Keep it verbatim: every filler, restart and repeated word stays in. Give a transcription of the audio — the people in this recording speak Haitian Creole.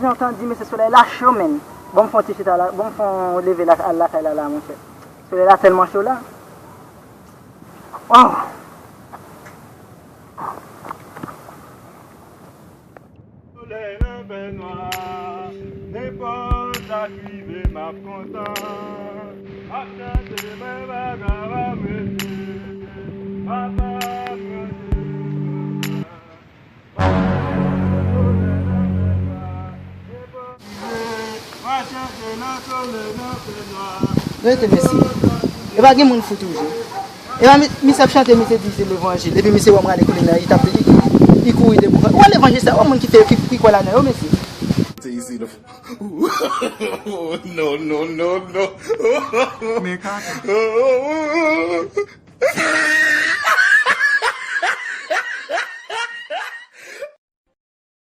Jan w tann di, mesye, solèy la cho, menn. Bon, m fè yon ti chita la, bon, m fè yon leve la, al lakay la, la, monchè. Solèy la tèlman cho la. Waw! Solèy nan fè nwa, nenpòt sa k rive m ap kontan. M ap chante, mwen pa ka pa m rete. Papa m rete konsa. Rete mesye. E pa gen moun fou toujou. E pa mi- misye ap chante, misye di se levanjil. Epi misye wè m rale koulye nan, li t ap, li, li, li kouri depi. Ou wè levanjil sa, ou wè moun ki fè, ki, ki kwè ladan yo, mesye. Say you see the. No, no, no, no. Men kaka.